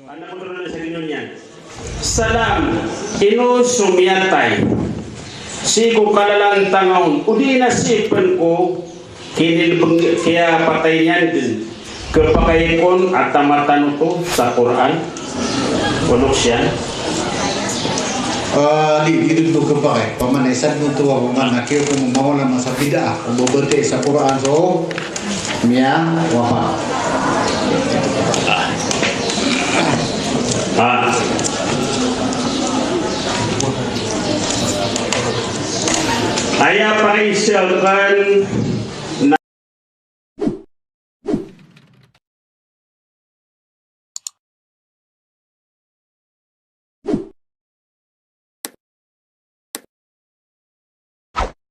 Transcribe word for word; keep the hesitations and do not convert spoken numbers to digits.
Anak ko tano na sa gino niyan. Salam, ino so miyatay sii ko kalalantangan on, odi na sii pn ko kinilbng, kiyapatay niyan dn, khapakay kon a tamatan oto sa Qur'an? Onok siyan. Ah, di, di dn khapakay. Paman, isa dn oto a paman na kiyo ko mawala man sa bid'ah, o babatiya sa Qur'an so miyawafat. Ah. Aya paisa akn